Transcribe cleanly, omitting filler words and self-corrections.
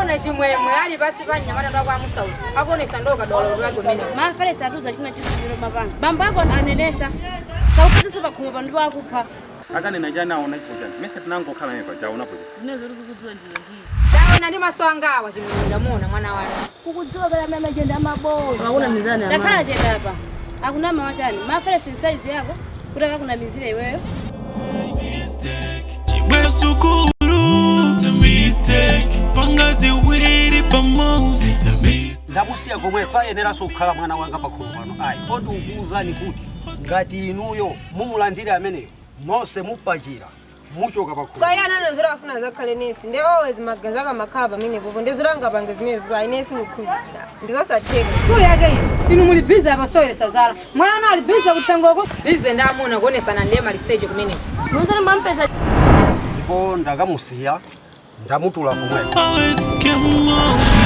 Ndamuona Chimwemwe ali pasi pa mnyamata ndakwamusa uyu akuonesa ndoka dolo lwake umene. Mafaresi atuza china chisiro mapanga. Bambo ako anenesa. Saupezesa pakhomo pano ndipo akupha. Akanena chani? Aona chifo chani? Mese tinangokhala naye paja, aonapo chani? Zimene zoti kukudziwa ndiwe ndiye. Ndaona ndi maso anga awa, Chimwemwe ndamuona mwana wanu. Kukudziwa pala amene amachenda amabodza. Akunamizani amayi. Ndakhala chete apa. Akunama wachani? Mafaresi size yako kuti akakunamizire iweyo. Chibwe sukulu. It's a mistake. Panga ziwiri pamozi. It's a mistake. Ndamusiya komwe sayeneranso kukhala mwana wanga pakhomo pano ayi. Ndikukuwuzani kuti ngati inuyo mumulandire ameneyo, nonse mupachira muchoka pakhomo. Kwa iye ananozera afuna zakhale nesi, ndi always magazi akamakhala pamenepopo, ndizolanga pange zimenezo ayi, nesi mukhulupirira ndizosatheka. Sukulu yake iti? Inu muli busy apasoweresa zala, mwana wanu ali busy kuthengoko, busy ndi amuna kuonesana ndiye maliseche kumeneko. Munzani mwampeza. Ndipo ndakamusiya, ndamutula komweko. Always come on.